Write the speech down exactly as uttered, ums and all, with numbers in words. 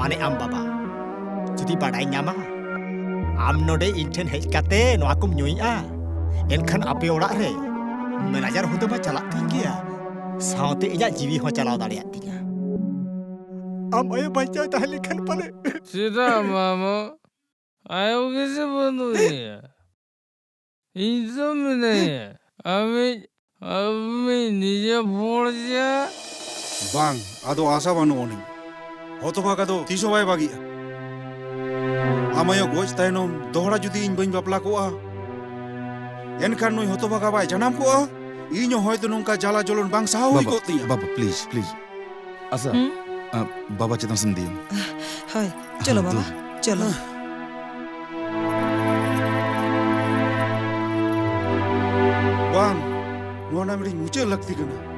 ᱢᱟᱱᱮ ᱟᱢ ᱵᱟᱵᱟ ᱡᱩᱫᱤ ᱵᱟᱰᱟᱭ ᱧᱟᱢᱟ, ᱟᱢ ᱱᱚᱰᱮ ᱤᱧ ᱴᱷᱮᱱ ᱦᱮᱡ ᱠᱟᱛᱮ ᱱᱚᱣᱟ ᱠᱚᱢ ᱧᱩᱭᱮᱫᱼᱟ, ᱮᱱᱠᱷᱟᱱ ᱟᱯᱮ ᱚᱲᱟᱜ ᱨᱮ ᱢᱮᱱᱮᱡᱟᱨ ᱦᱩᱫᱟᱹ ᱢᱟ ᱪᱟᱞᱟᱜ ᱛᱤᱧ ᱜᱮᱭᱟ, ᱥᱟᱶᱛᱮ ᱤᱧᱟᱜ ᱡᱤᱣᱤ ᱦᱚᱸ ᱪᱟᱞᱟᱣ ᱫᱟᱲᱮᱭᱟᱜ ᱛᱤᱧᱟ᱾ ᱟᱢ ᱟᱭᱳ ᱵᱟᱧᱪᱟᱣ ᱛᱟᱦᱮᱸ ᱞᱮᱱᱠᱷᱟᱱ ᱯᱟᱞᱮ᱾ ᱪᱮᱫᱟᱜ ᱢᱟᱢᱚ? ᱟᱭᱳ ᱜᱮᱥᱮ ᱵᱟᱹᱱᱩᱭᱟ᱾ ᱤᱧ ᱫᱚ ᱢᱮᱱᱟᱭᱟ᱾ ᱟᱢᱤᱡ, ᱟᱢᱤᱡ ᱱᱤᱡᱮ ᱵᱷᱚᱲᱡᱟ᱾ ᱵᱟᱝ, ᱟᱫᱚ ᱟᱥᱟ ᱵᱟᱹᱱᱩᱜ ᱟᱹᱱᱤᱡ᱾ ᱦᱚᱛᱚᱵᱷᱟᱜᱟ ᱫᱚ ᱛᱤᱥ ᱦᱚᱸ ᱵᱟᱭ ᱵᱟᱹᱜᱤᱜᱼᱟ᱾ ᱟᱢ ᱟᱭᱳ ᱜᱚᱡ ᱛᱟᱭᱱᱚᱢ ᱫᱚᱦᱲᱟ ᱡᱩᱫᱤ ᱤᱧ ᱵᱟᱹᱧ ᱵᱟᱯᱞᱟ ᱠᱚᱜᱼᱟ, ᱮᱱᱠᱷᱟᱱ ᱱᱩᱭ ᱦᱚᱛᱚᱵᱷᱟᱜᱟ ᱵᱟᱭ ᱡᱟᱱᱟᱢ ᱠᱚᱜᱼᱟ᱾ ᱤᱧ ᱦᱚᱸ ᱦᱚᱭᱛᱚ ᱱᱚᱝᱠᱟ ᱡᱟᱞᱟ ᱡᱚᱞᱚᱱ ᱵᱟᱝ ᱥᱟᱦᱟᱣ ᱦᱩᱭ ᱵᱟᱵᱟ, ᱠᱚᱜ ᱛᱤᱧᱟ᱾ ᱵᱟᱵᱟ, please, please. ᱟᱥᱟ, ᱦᱩᱸ? ᱟ, ᱵᱟᱵᱟ ᱪᱮᱛᱟᱱ ᱥᱮᱱ ᱤᱫᱤᱭᱮᱢ᱾ ᱦᱳᱭ, ᱪᱚᱞᱚ ᱦᱮᱸ, ᱵᱟᱵᱟ, ᱫᱩ᱾ ᱪᱚᱞᱚ᱾ ᱵᱟᱝ, ᱱᱚᱣᱟ ᱨᱮᱱᱟᱜ ᱢᱤᱫᱴᱤᱡ ᱢᱩᱪᱟᱹᱫ ᱞᱟᱹᱠᱛᱤ ᱠᱟᱱᱟ᱾